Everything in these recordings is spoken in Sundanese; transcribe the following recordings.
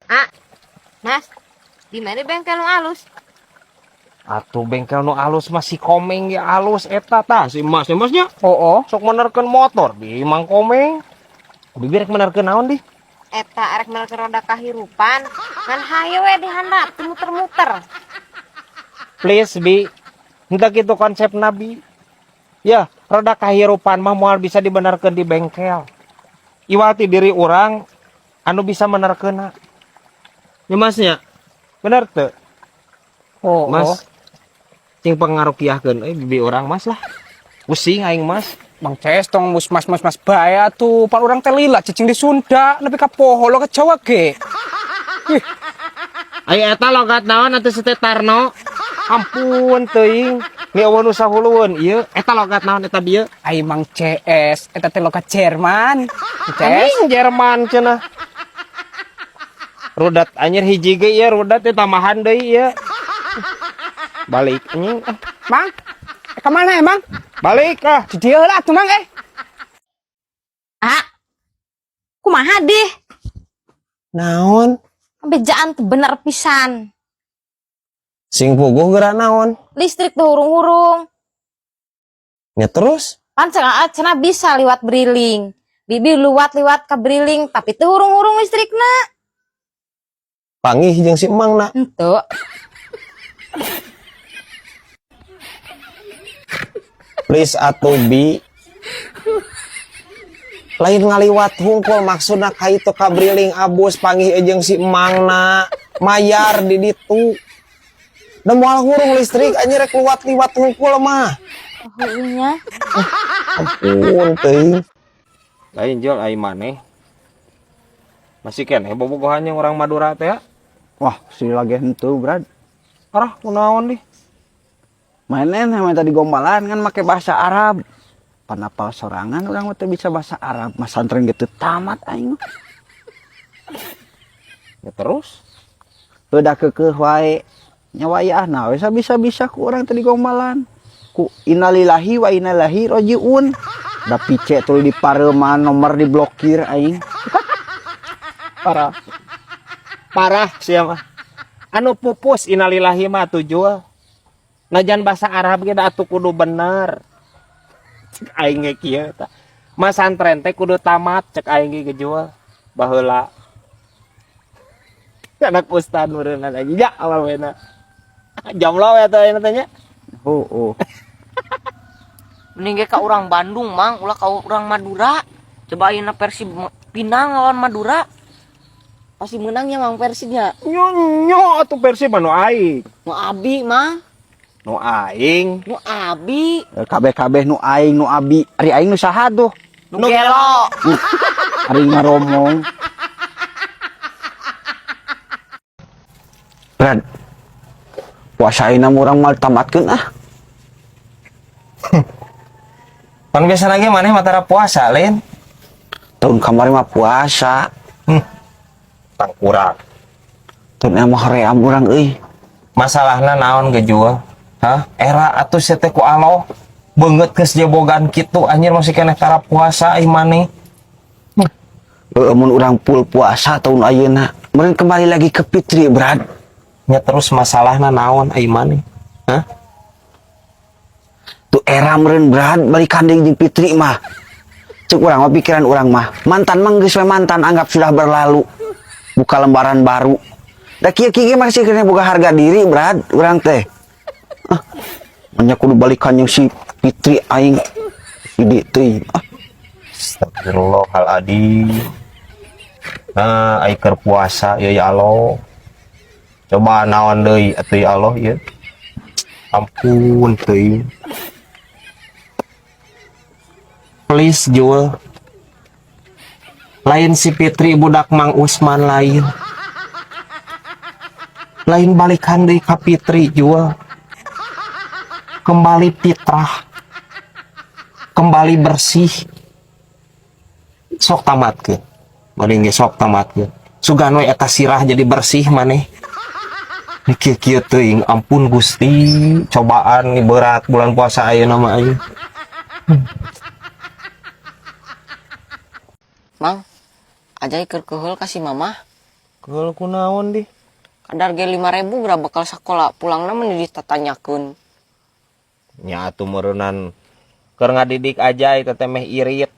Ah, Mas, di mana bengkel nu alus? Atuh bengkel nu alus masih Komeng ya alus eta tah si Mas, ya Masnya. Oh. Sok menerkeun motor di Mang Komeng. Bibi rek menerkeun naon di? Eta arek menerkeun roda kahirupan. Ngan hayo we di handap teu muter-muter. Please bi. Henteu kitu konsep nabi. Ya, roda kahirupan mah moal bisa dibenerkeun di bengkel. Iwal ti diri urang anu bisa menerkeunna. Ya Masnya. Bener teu? Oh. Mas. Cing pangarukiahkeun euy bibi urang Mas lah. Pusing aing Mas. Mang Ces tong mus mas mas mas bae atuh. Pan urang teh lila cicing di Sunda nepi ka poho lo ke Jawa ge. Ih, Ai eta logat naon atuh si teh Tarno? Ampun teuing. Ni eueuh nu sahulueun ieu eta logat naon eta bieu? Ai Mang CS eta teh logat Jerman. Mang CS. Anjing Jerman cenah. Rudat anjir hiji ge ieu rudat teh tambahan deui ieu. Balik anjing ah. Mang, ka mana emang? Balik ah. Di dieu lah atuh Mang eh. Ah, kumaha deh? Naon? Bejaan tuh bener pisan. Sing puguh geura naon? Listrik tuh hurung-hurung. Nya terus? Pan cenah cenah bisa liwat briling. Bibi luwat-liwat ke briling, tapi tuh hurung-hurung listrikna. Panggih jeung si Emang na. Henteu. Please atuh bi. Lain ngaliwat hungkul maksudna ka itu ka briling abus panggih jeung si Emang na. Mayar di ditu. Da moal hurung listrik anjir rek luwat-liwat hungkul mah. Heueuh. Ampun teuing. Lain jual ai maneh. Masih keneh bobogohan yang orang Madura teh ya? Wah, si lagi henteu, Brad. Arah kunaon dih? Mainin sama tadi gombalan kan make bahasa Arab. Panapal sorangan urang mah teu bisa bahasa Arab. Masantren gitu tamat aing mah. Ya terus? Udah kekeuh wae. Nyawa ya nah we bisa-bisa ku urang tadi gombalan. Ku innalillahi wa inna ilaihi rajiun. Da pice tuluy di pareuman nomor diblokir aing. Parah. Parah siapa? Anu pupus innalillahi mah atuh jual. Najan bahasa Arab ge da atuh kudu bener. Cek aing ge kieu tah. Masantren teh kudu tamat cek aing ge gejual. Baheula. Anak ustad meureunna aja ya awal wena. Jomblo we atuh ayeuna teh nya. Oh. Mending ge ka urang Bandung, Mang, ulah ka urang Madura. Coba ayeuna Persib Pinang lawan Madura. Pasti menangnya Mang Persibnya. Nyo nyo atuh Persib mah nu aing. Nu abi, Mang. Nu aing. Nu abi. Kabeh-kabeh nu aing nu abi. Ari aing nu saha tuh? Nu gelo. Ari ngaromong. Brad. Puasa ayeuna mah urang moal tamatkeun ah. Pan biasa lagi maneh mah tara puasa lain. Tahun kamari mah puasa. Tangkurak. Tahun ieu mah hoream urang euy. Masalahna naon gejual? Hah? Era atuh sia teh ku Allah. Beungeut geus jebogan kitu anjir masih keneh tara puasa ih maneh. Heueuh mun urang full puasa tahun ayeuna, meureun kembali lagi ke Fitri, Brad. Nya terus masalahna naon ai maneh? Hah? Tuh era meureun Brad balikan deui jeung Fitri mah. Cek urang mah pikiran urang mah, mantan mah geus we mantan anggap sudah berlalu. Buka lembaran baru. Da kieu-kieu ge masih kena boga harga diri, Brad, urang teh. Ah, nya kudu balikan jeung si Fitri aing. Gede teuing. Ah. Astagfirullahaladzim. Nah, ai keur puasa ya ya Allah. Coba naon deui atuh ya Allah ieu. Ampun teuing. Please Jul. Lain si Fitri budak Mang Usman lain. Lain balikan deui ka Fitri Jul. Kembali fitrah. Kembali bersih. Sok tamatkeun. Mending ge sok tamatkeun. Sugan we eta sirah jadi bersih maneh. Kieu-kieu teuing ampun Gusti, cobaan nih berat bulan puasa ayeuna mah ayeuna. Mang, ajai keur keheul ka si mamah. Bekel kunaon di? Kadar ge 5.000 geura bekal sakola pulangna mah ditatanyakeun. Nya atuh meureunnan keur ngadidik aja eta teh meh irit.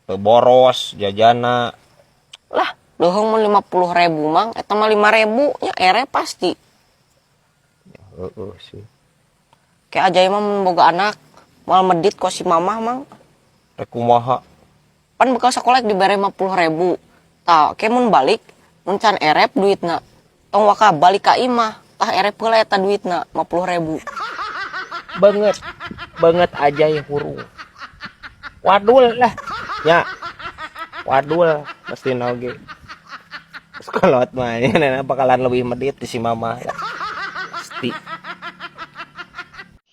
Teu boros jajana. Lah, leuheung mun 50.000 Mang, eta mah 5.000 nya ere pasti. Heeh sih. Kayak Ajay mah mun boga anak moal medit ku si mamah Mang. Rek kumaha? Pan bekal sakola dibere 50.000. Tah, ke mun balik mun can erep duitna. Tong waka balik ka imah, tah erep heula eta duitna 50.000. Banget. Banget Ajay hurung. Wadul lah. Ya. Wadul pasti oge. Sekolot mah ini bakalan lebih medit di si mama. Pasti.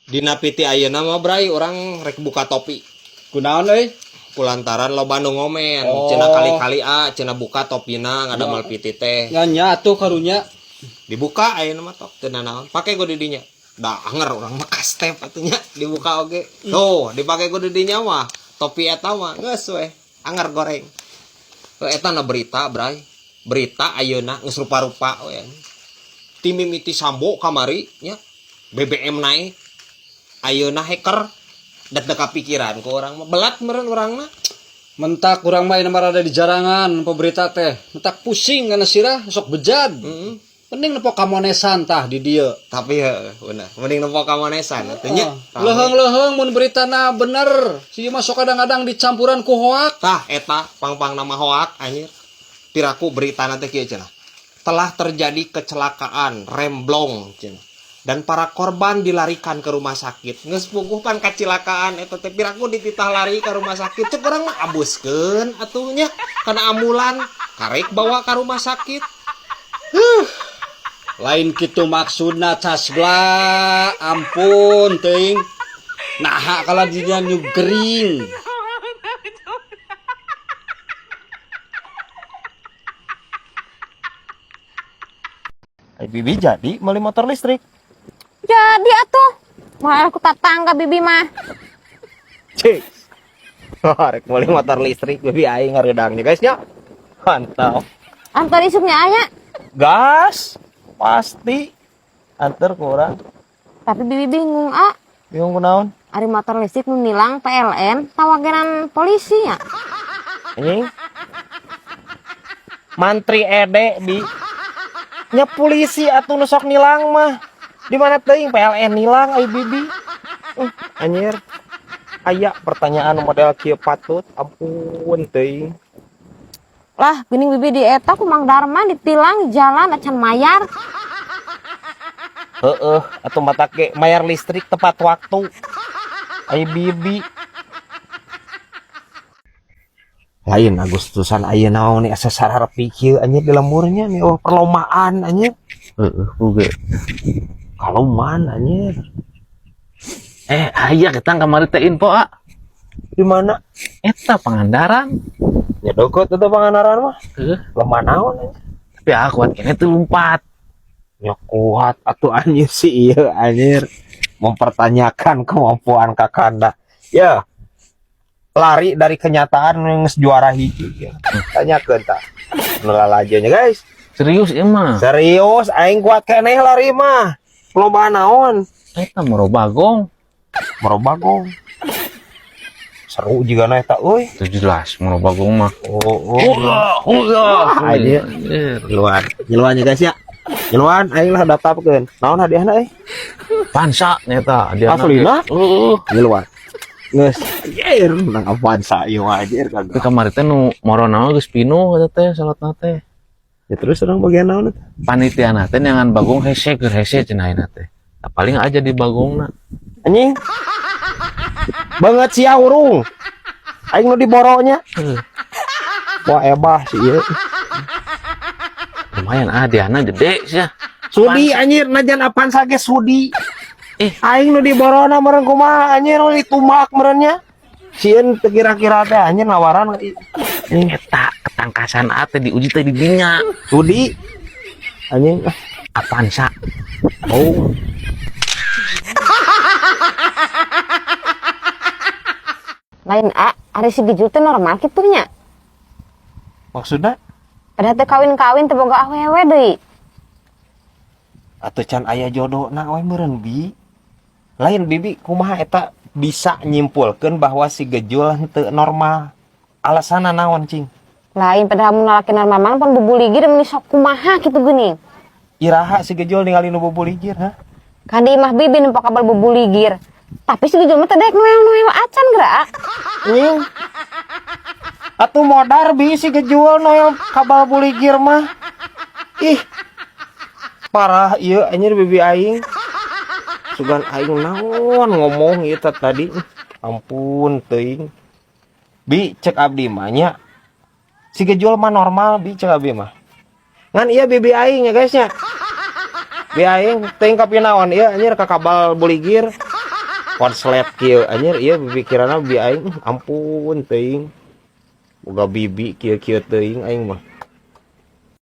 Dina piti ayeuna mah Bray urang rek buka topi. Kunaon euy? Kulantaran loba nu ngomen. Oh. Cenah kali-kali a cenah buka topina ngadamel piti teh. Nya nya atuh karunya. Dibuka ayeuna mah tok teu nanaon. Pake ku di dinya. Da anger urang mah kastep atuh nya dibuka oge. Tuh, dipake ku di dinya mah. Topi eta mah geus weh, anger goreng. Heuh eta na berita, Bray. Berita ayeuna geus rupa-rupa we. Ti mimiti Sambo kamari nya BBM naik. Ayeuna hacker deg-deg pikiran ku urang mah belat meureun urang mah. Mentak urang mah ayeuna mah rada di jarangan peberita teh. Mentak pusing kana sirah sok bejad. Heeh. Mending nempo kamonesan tah di dieu. Tapi heuh bener, mending nempo kamonesan atuh nya. Oh, leuheung-leuheung mun beritana bener. Si ieu mah sok kadang-kadang dicampuran ku hoak. Tah eta pang-pang nama hoak anjir. Piraku beritana teh kieu cenah. Telah terjadi kecelakaan remblong cenah. Dan para korban dilarikan ke rumah sakit. Geus puguh pan kacilakaan eta teh piraku dititah lari ke rumah sakit. Cek urang mah abuskeun atuh nya kana ambulan karek bawa ke rumah sakit. Huh. Lain kitu maksudna casbla, ampun teuing. Naha kala dinya nu gering. Ai Bibi jadi meuli motor listrik. Jadi atuh. Moal ku tatangga Bibi mah. Cik. Rek meuli motor listrik Bibi aing ngareudangnya guys nya. Mantap. Antar isuknya aya. Gas. Pasti antar ku urang. Tapi Bibi bingung, ah. Bingung kunaon? Ari motor listrik nu nilang PLN tawageran polisi nya. Anjing. Mantri ede bi. Nya polisi atuh nu sok nilang mah. Di mana teuing PLN nilang ai Bibi. Anjir. Aya pertanyaan model kieu patut, ampun teuing. Lah, geuning Bibi di eta ku Mang Darman ditilang di jalan acan mayar. Heeh, atuh mata ge mayar listrik tepat waktu. Ai Bibi. Lain Agustusan ayeuna naon nih asa sararepi kieu anjir di lemburnya nih oh perlombaan anjir. Heeh, ku ge. Kaloman anjir. Aya ketang kamari teh info, ah. Di mana? Eta Pangandaran. Ya deket eta Pangandaran mah. Heeh. Lomba naon anjir? Tapi ah kuat kene tuh lompat. Ya kuat atuh anjir sih ieu anjir. Mempertanyakan kemampuan Kakanda. Ya. Lari dari kenyataan yang geus juara hiji ya. Tanyakeun tah. Nu lalajeunya guys. Serius ieu mah. Serius aing kuat keneh lari mah. Lomba naon? Eta Merobagong. Merobagong. Seru juga na eta euy. Itu jelas Merobagong mah. Oh, oh. Wah, anjir. Ngiluan. Ngiluan ya guys ya. Ngiluan aing lah daftarkeun. Naon hadiahna euy? Avanza nyata hadiahna. Aslina? Heeh. Ngiluan. Geus, anjir, menang Avanza ieu mah anjir Tapi kagak. kamari teh nu morona mah geus pinuh eta teh salatna teh. Ya terus urang bagian naon eta? Panitiana teh neangan bagong hese keur hese cenah ayeuna teh. Nah, paling aja di bagongna. Anjing. Banget sia urung. Aing nu diboronya. Heeh. Wah ebah sih ieu. Lumayan ah hadiahna gede sia. Sudi anjir najan Avanza ge sudi. Eh. Aing nu diborona meureun kumaha anjir nu ditumbak meureun nya. Sieun teu kira-kira teh anjir nawaran Eta ketangkasan ate diuji teh di dinya. Sudi. Anjing. Avanza. Oh. Lain A, ari si Gijul teh normal kitu nya. Maksudna? Padahal teu kawin-kawin, teu boga awewe deui. Atuh can aya jodohna we meureun, Bi. Lain, Bibi kumaha eta bisa nyimpulkeun bahwa si Gejul henteu normal? Alasanna naon, cing? Lain, padahal mun lalaki normal mah pan bubuligir meni sok kumaha kitu geuning. Iraha si Gejul ningali nu bubuligir, ha? Kan di imah Bibi nempo kabel bubuligir. Tapi si Gejul mah teu daek noel-noel acan geura. Nying. Atuh modar, Bi, si Gejul noel kabal buligir mah. Ih. Parah ieu anjir bibi aing. Sugan aing naon ngomong ieu teh tadi. Ampun teuing. Bi, cek abdi mah nya. Si Gejul mah normal, Bi, cek abdi mah. Ngan iya bibi aing ya, guys, nya. Bi aing teuing kapinaon ieu anjir ka kabal buligir. Konslet kieu anjir ieu pikiranna bibi aing, ampun teuing. Boga bibi kieu-kieu teuing aing mah.